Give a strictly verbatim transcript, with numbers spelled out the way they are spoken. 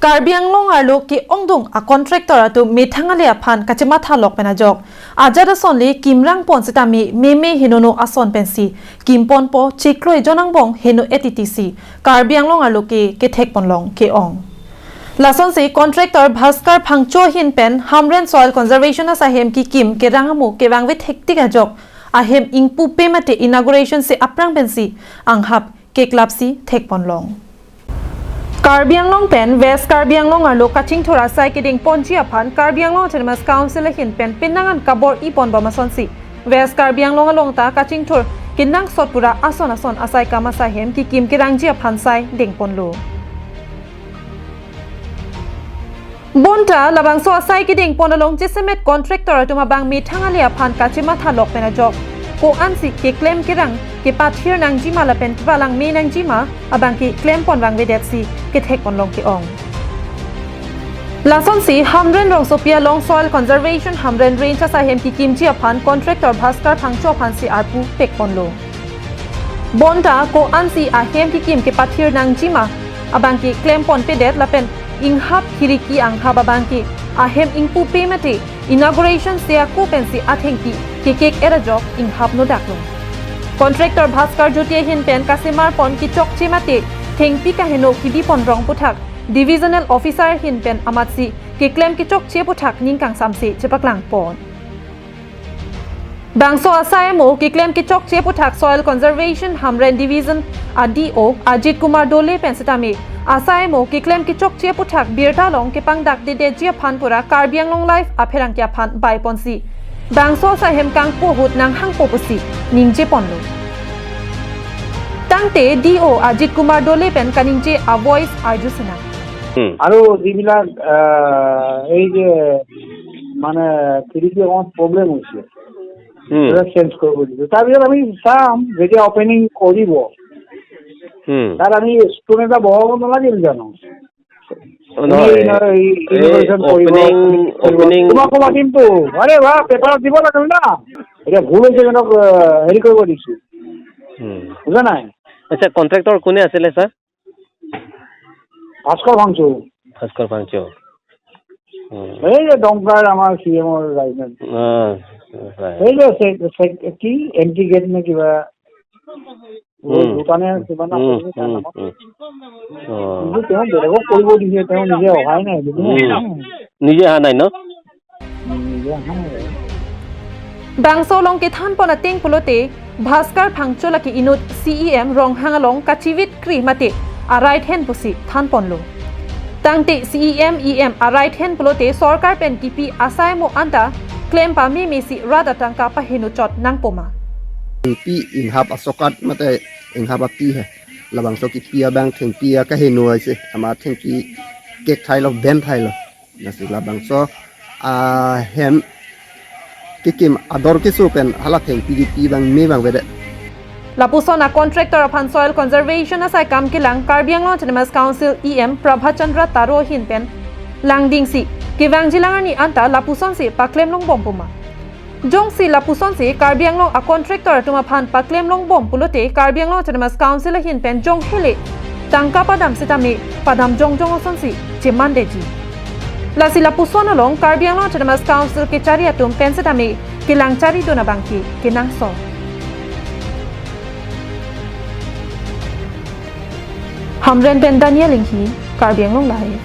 Karbi Anglong arlo ke-ongdung a contractor atum methang ale aphan kachematha lok pen ajok ajat ason le kimrang pon sitame meme henono ason pensi kimponpo, chekloi jonangbong heno etiti si Karbi Anglong arlo ke kethek ponlong ke-ong. Lasonsi contractor Bhaskar Phangcho ahin pen Hamren Soil Conservation asahem kekim kerang amo kevangve thektik ajok ahem ingpupe mate inauguration si aphrang pensi anghap keklapsi thek ponlong. Karbi Anglong pen West Karbi Anglong arlo kachingthur asai kedeng ponji aphan Karbi Anglong Autonomous Council ahin pen penang an kabor-i pon bom asonsi West Karbi Anglong along ta kachingthur kenangsot pura ason ason asai kam asahem kekim kerangji aphan sai deng ponlo. Bonta labangso asai kedeng pon along chesemet contractor atum abang methang ale aphan kachematha lok pen ajok ko-ansi keklem kerang kepathir nangji ma lapen kepalangme nangji ma abang ke klem pon vangvedet si kethek ponlong ke-ong. Lasonsi Hamren rongsopi along Soil Conservation Hamren Range asahem kekimji aphan contractor Bhaskar Phangcho aphansi arpu pek ponlo. Bonta ko-ansi ahem kekim kepathir nangji ma abang ke klem ponpedet lapen inghap khiriki anghap abang ke ahem ingpupe mate inauguration se ako pensi athengpi kekek-et ajok inghap nodaklo. Contractor Bhaskar Jyoti ahin pen kasemar pon kechokche mate thengpi kaheno kebi pon rong aputhak divisional officer ahin pen amatsi keklem kechokche aputhak ning kangsamse chepaklang pon. Bangso asai amo keklem kechokche aputhak Soil Conservation Hamren Division a D O Ajit Kumar Dole pen sitame asai amo keklem kechokche aputhak birta along kepangdak dedetji aphan pura Karbi Anglong Live apherangke aphan bai ponsi bangso asahem kangpu ahut nanghangpo pusi ningje ponlo. Tangte D O Ajit Kumar Dole pen kaningje a voice arju sinang. হুম। আৰু যিবিলাক আহ, এই যে মানে খিৰিকী অকণমান প্ৰব্লেম হৈছে, হুম। সেইবিলাক চেঞ্জ কৰিব দিছোঁ। তাৰপিছত আমি চাম, যেতিয়া অপেনিং কৰিব, হুম। তাত আমি ষ্টুডেণ্ট এটা বহাব নালাগিল জানো? অ, নহয়, এই, এই ইনগ্ৰেশ্যন কৰিব, অপেনিং, অপেনিং কৰিব। অপেনিং তোমাকো মাতিমতো। আৰে বাহ, পেপাৰত দিব লাগিল না। এতিয়া ভুল হৈছে, সিহঁতক আহ, হেৰি কৰিব দিছোঁ। হুম। বুজা নাই? আচ্ছা, কণ্ট্ৰেক্টৰ কোনে আছিলে, ছাৰ? ভাস্কৰ ভাংচু। ভাস্কৰ ভাংচু। উম। এই যে ডংকাৰ আমাৰ চি এমৰ ৰাইজমেণ্ট। অ, হয়। এই যে চে-, চে-, কি এণ্টি গেট নে কিবা, উম। দোকানে কিবা না উম, কৰিছে তাৰ উম, নামত। উম। অ। কিন্তু তেওঁ বেলেগক কৰিব দিছে, তেওঁ নিজে অহাই নাই, বুজি উম। পাইছে? নিজে অহা নাই ন? Bangso along kethan pon ateng pulote Bhaskar Phangcho lake inut C E M Ronghang along kachivit kri mate a right hand pusi than ponlo. Tangte C E M, E M a right hand pulote sorkar pen kipi asai mo anta klem pameme si rat atangka paheno chot nangpo ma. Thengpi inghap asokat mate inghap api he. Labangso kipi abang thengpi akaheno aise. Ama thengpi kek thailo, ben thailo. Lasi labangso ahem kekim ador keso pen hala thengpi kipi abang me vangvedet. Lapuson a contractor aphan Soil Conservation asai kam kelang Karbi Anglong Autonomous Council E M Prabhat Chandra Taro ahin pen langdingsi kevangji lang arni anta lapusonsi paklem longbom pu ma. Jongsi lapusonsi Karbi Anglong a contractor atum aphan paklem longbom pulote Karbi Anglong Autonomous Council ahin pen jong hele tangka padam sitame padam jongjong asonsi chemandetji. Lasi lapuson along Karbi Anglong Autonomous Council kechari atum pen sitame kelang charidun abang ke kenangsot. Hamren pen Daniel Inghi, Karbi Anglong Live.